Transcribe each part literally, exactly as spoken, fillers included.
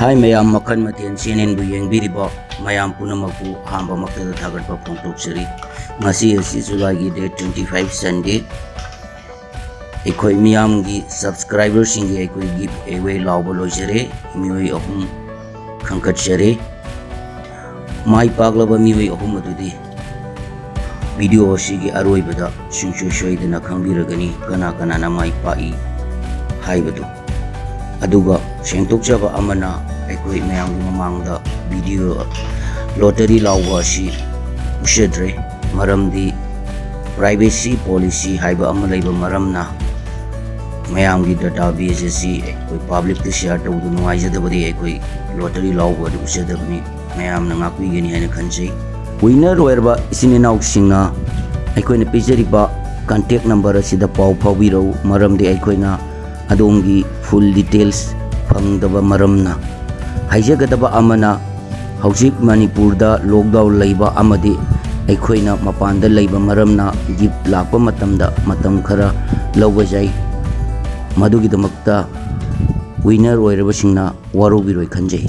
ꯍꯥꯏ ꯃꯌꯥꯝ, ꯃꯈꯜ ꯃꯊꯦꯜ ꯆꯦꯅꯦꯜꯕꯨ ꯌꯦꯡꯕꯤꯔꯤꯕ ꯃꯌꯥꯝ ꯄꯨꯝꯅꯃꯛꯄꯨ ꯑꯍꯥꯟꯕꯃꯛꯇꯗ ꯊꯥꯒꯠꯄ ꯐꯣꯡꯗꯣꯛꯆꯔꯤ꯫ ꯉꯁꯤ ꯑꯁꯤ ꯖꯨꯂꯥꯏꯒꯤ date twenty five Sunday꯫ ꯑꯩꯈꯣꯏ ꯃꯤꯌꯥꯝꯒꯤ subscriberꯁꯤꯡꯒꯤ ꯑꯩꯈꯣꯏ giveaway ꯂꯥꯎꯕ ꯂꯣꯏꯖꯔꯦ꯫ ꯃꯤꯑꯣꯏ ꯑꯍꯨꯝ ꯈꯟꯒꯠꯆꯔꯦ꯫ ꯃꯥꯏ ꯄꯥꯛꯂꯕ ꯃꯤꯑꯣꯏ ꯑꯍꯨꯝ ꯑꯗꯨꯗꯤ video ꯑꯁꯤꯒꯤ ꯑꯔꯣꯏꯕꯗ ꯁꯨꯡꯁꯣꯏ ꯁꯣꯏꯗꯅ ꯈꯪꯕꯤꯔꯒꯅꯤ ꯀꯅꯥ ꯀꯅꯥꯅ ꯃꯥꯏ ꯄꯥꯛꯏ ꯍꯥꯏꯕꯗꯨ꯫ ꯑꯗꯨꯒ ꯁꯦꯡꯗꯣꯛꯆꯕ ꯑꯃꯅ, ꯑꯩꯈꯣꯏ ꯃꯌꯥꯝꯒꯤ ꯃꯃꯥꯡꯗ video lottery ꯂꯥꯎꯕ ꯑꯁꯤ ꯎꯠꯆꯗ꯭ꯔꯦ, ꯃꯔꯝꯗꯤ privacy policy ꯍꯥꯏꯕ ꯑꯃ ꯂꯩꯕ ꯃꯔꯝꯅ ꯃꯌꯥꯝꯒꯤ database ꯑꯁꯤ ꯑꯩꯈꯣꯏ publicꯇ share ꯇꯧꯕꯗꯨ ꯅꯨꯡꯉꯥꯏꯖꯗꯕꯗꯒꯤ ꯑꯩꯈꯣꯏ lottery ꯂꯥꯎꯕ ꯑꯗꯨ ꯎꯠꯆꯗꯕꯅꯤ꯫ ꯃꯌꯥꯝꯅ ꯉꯥꯛꯄꯤꯒꯅꯤ ꯍꯥꯏꯅ ꯈꯟꯖꯩ꯫ Winner ꯑꯣꯏꯔꯕ ꯏꯆꯤꯟ ꯏꯅꯥꯎꯁꯤꯡꯅ ꯑꯩꯈꯣꯏꯅ ꯄꯤꯖꯔꯤꯕ contact number ꯑꯁꯤꯗ ꯄꯥꯎ ꯐꯥꯎꯕꯤꯔꯛꯎ, ꯃꯔꯝꯗꯤ ꯑꯩꯈꯣꯏꯅ ꯑꯗꯣꯝꯒꯤ full details ꯐꯪꯗꯕ ꯃꯔꯝꯅ꯫ ꯍꯥꯏꯖꯒꯗꯕ ꯑꯃꯅ, ꯍꯧꯖꯤꯛ ꯃꯅꯤꯄꯨꯔꯗ lockdown ꯂꯩꯕ ꯑꯃꯗꯤ ꯑꯩꯈꯣꯏꯅ ꯃꯄꯥꯟꯗ ꯂꯩꯕ ꯃꯔꯝꯅ gift ꯂꯥꯛꯄ ꯃꯇꯝꯗ ꯃꯇꯝ ꯈꯔ ꯂꯧꯕ ꯌꯥꯏ꯫ ꯃꯗꯨꯒꯤꯗꯃꯛꯇ winner ꯑꯣꯏꯔꯕꯁꯤꯡꯅ ꯋꯥꯔꯧꯕꯤꯔꯣꯏ ꯈꯟꯖꯩ꯫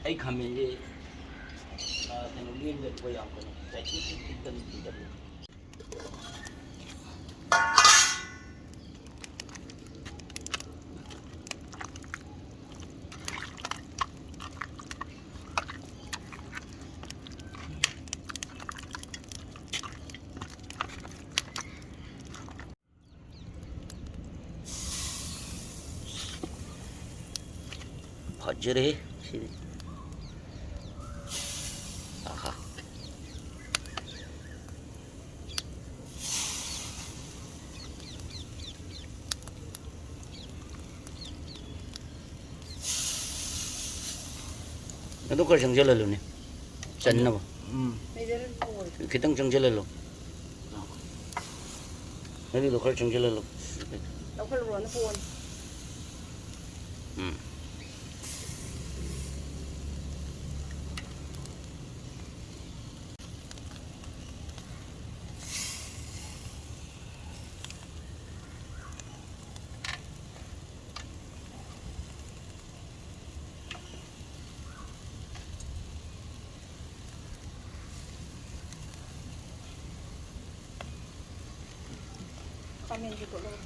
ꯑꯩ ꯈꯥꯃꯦꯟꯁꯦ, ꯑ, ꯀꯩꯅꯣ, ꯂꯦꯡꯗꯕꯤꯗ ꯌꯥꯝ ꯀꯩꯅꯣ, ꯆꯥꯏꯊꯣꯛ ꯆꯤꯛꯊꯣꯛꯇꯅ ꯊꯤꯟꯖꯜꯂꯦ꯫ ꯐꯖꯔꯦꯍꯦ ꯁꯤꯗꯤ꯫ ꯑꯍꯥ꯫ ꯑꯗꯨ ꯈꯔ ꯆꯪꯁꯤꯜꯍꯜꯂꯨꯅꯦ, ꯆꯟꯅꯕ꯫ ꯎꯝ꯫ ꯈꯤꯇꯪ ꯆꯪꯁꯤꯜꯍꯜꯂꯣ꯫ ꯑꯗꯨꯗꯣ ꯈꯔ ꯆꯪꯁꯤꯜꯍꯜꯂꯣ꯫ ꯂꯧꯈꯠꯂꯨꯔꯣꯅ ꯄꯣꯟ꯫ ꯎꯝ꯫ ꯈꯥꯃꯦꯟꯁꯦ ꯇꯣꯠꯂꯒ꯫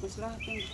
ꯃꯁꯂꯥ ꯍꯥꯞꯆꯤꯟꯒꯦ꯫